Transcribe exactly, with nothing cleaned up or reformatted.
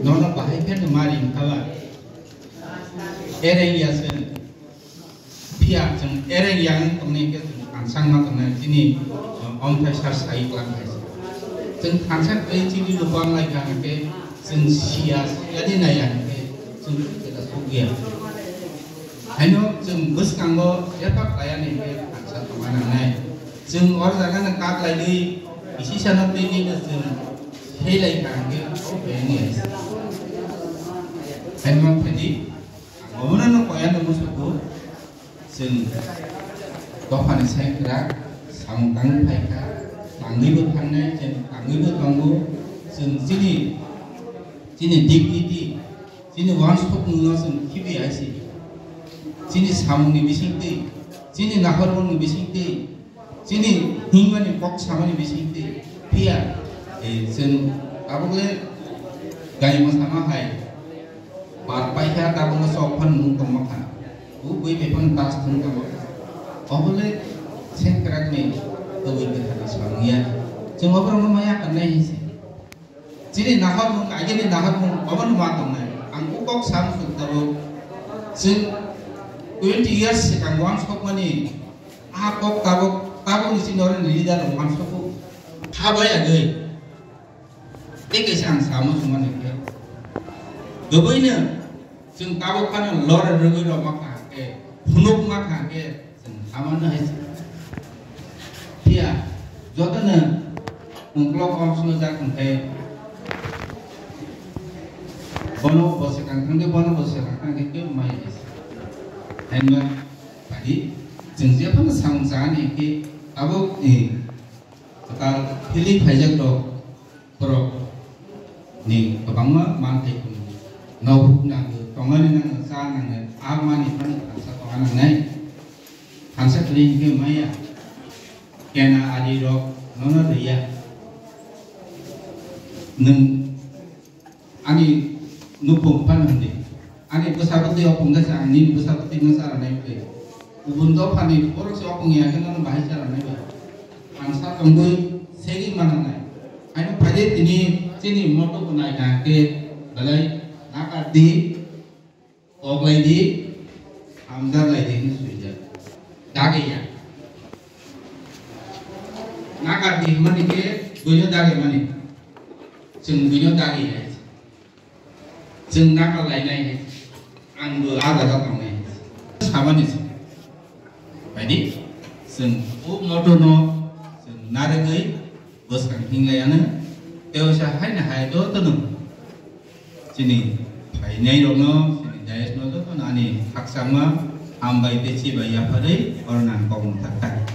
Nono bahai khe no mari wngkha ba. Ereng ya se. Phiya chwng ereng yang tongnai khe chwng thansang ma tongnai chini, uh, omthai sar sai klang hai se. Chwng thansa kwlai chini lubang lai kha hwnkhe chwng siya, siya di nai ya hwnkhe chwng khe da suk ya. Haino chwng bwskango jephak laya ni hwnkhe thansa tongma nangnai. Chwng or jaga no kak lai di, isi sana twi ni no chwng sei lai kha hwnkhe o beng ya se. Haino phai di. Obono no koya no musugo, chwng dophani sengkrak samung tangwi phaikha, tangwibo thangnai, chwng tangwibo tongo, chwng chini, chini dignity, chini wansukmungno chwng khibi hai se, chini samungni bisingtwi, chini naharmungni bisingtwi, Chini himani kok samani bisingtwi phiya, eh, chwng tabukle gaimo sama hai par paikha tabukle sok phan nung tongma kha. U bui bai phan tas thung tongma kha. Obole sengkrakni tobui kwthani samung ya. Chwng oborokno maya kanai hinse. Chini naharmung, agini naharmung, obono ma tongnai. Ang o kok sam suk tabuk. Chwng twenty years swkang wansokmani, a kok tabuk, tabukni chini oroni leader rok wansogo. Kha bai agwi. Tei kaisa ang samo sumani khe. Dobwino chwng tabuk phano lora rwgwi rok ma kha khe, phunuk ma kha khe, Chwng hamano hai se. Phiya, jotono ungkolok kok swngchar hwnkhe, bono bo swkang thangdi, bono bo swkang thangdi, kebo mai hai se. Haino, phadi, chwng jephano samung chani khe, abo, eh, kwtal philwi phaijak rok, Borok ni kwbangma manthai tongo. Nok huk nango, tongani nango, cha nango, a manwi phano thansa tongna nangnai. Thansa kwrwi hwnkhe maya. Kena ari rok nono rwya. Nwng ani nukhung phano hwndi. Ani bwsa bwtwi opung khe se ang nini bwsa bwtwi no cha rwnai bwle. Kubun dophani borok se opung ya khe nono bahai cha rwnai ba. Ang sa tongwi segwi mananai. Haino phaide tini chini moto bo nai kha khe belai nakar di, oglai di, hamjak lai di hwnwi swijak. Dagi ya. Nakar di hwnmani khe buino dagi mani. Chwng buino dagi ya. Chwng nakal lainai, ang bo a jaga tongnai. Sabani se. Baidi, chwng o moto no chwng narwgwi bwskang hinglai ano. Tei osa haino hai jotono chini phainai rokno, chini dayas no jotono ani khakchangma hambai tei chibai yapharwi oro nang kok mwthakha.